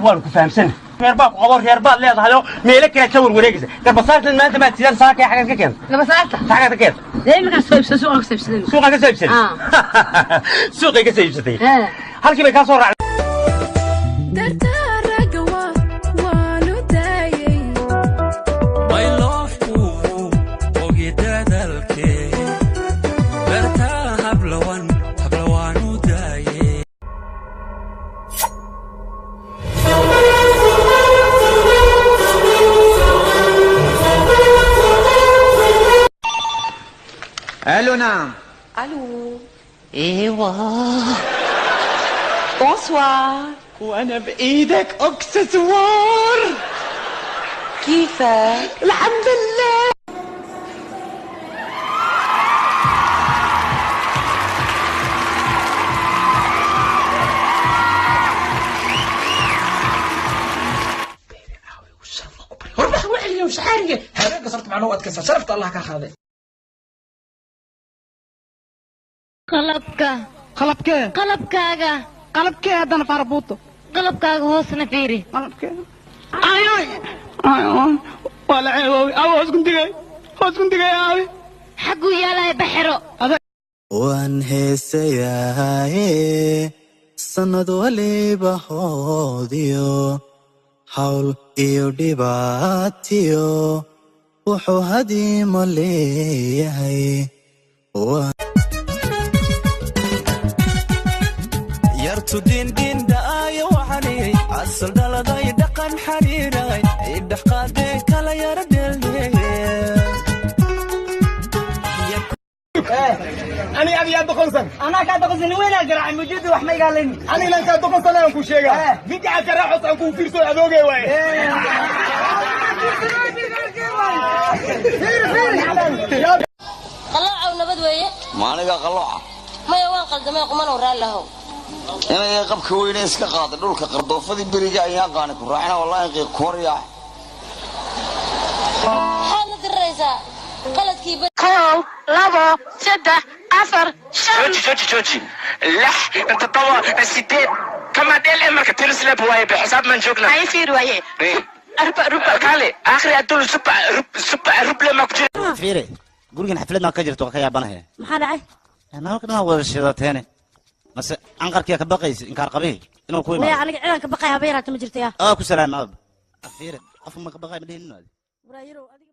Waan ku fahamsan. Reer baa ku qabo, reer baad leedahay oo meelo kale ka warwareegaysa. Garbasaartan maanta maad sidaan saaka xaggan ka keentay. Garbasaarta? Xaggan ka keentay. Dee iminkaan soo iibsaday, suuqaan ka soo iibsaday. Suuqaan ka soo iibsaday? Suuqay ka soo iibsatay. Halkii bay kaa soo raacday. الو نعم. الو. ايوه. Bonsoir. وانا بايدك اكسسوار. كيفك؟ الحمد لله. وربح وعلي وشعاريه هذا قصرت مع نواد كسر شرفت الله كخاذي. qalabka qalabkee qalabkaaga qalabkee haddana farabuuto qalabkaaga hoosna fiiri qalabkee ay ay ay waa la ceeboobay aw hoos kundigay hoos kundigay aawi xagguu yaalaya baxiro. Waan heesayaaye sannad waliba hoodiyo hawl iyo dhibaatiyo wuxuu hadiimo leeyahay. Yartu dhindhindhaayo waxaniyey asal dhaladay dhaqan xariiray idhexqaadee kala yara dheeldheeye. أنا أبي أدخل أنا كان دقنسن وين أقرع موجود وح ما يقالني. أنا لان كان دقنسن أنا كوشيجا. فيك عكرا حط أنكو فيرسو أدوجي واي. qaloocow nabad weeye. Maaniga qalooca? Maya, waan qaldamay qumanow raallahow. Inay qabka weyne iska qaada dhulka qardoofadii beriga ayaan qaani ku raacina wallaahi qiiq kooryaa. Maxaad la diriraysaa qaladkii? 1 2 3 4 5. Jooji jooji jooji. 6 7 8 kama dheel marka tirisleeb waaye bixisaab maan joognaa. Ay fiir waaye. Arba ruba. Kaale aakhri adduun suba rub suba ruble ma ku jira. Fiire, gurigan xaflad maa ka jirto? Waa ka yaabanahay. Maxaa dhacay? Nalka dhan wada shidateene mase anqarkiya ka baqaysa inkaar qabihi inuu ku maya imaado. Aniga ciidan ka baqaya haba yaraata ma jirtaya. Aa ku salaam ab. Fiire, qofka ma ka baqay ma dhihin. Waraayarow adiga.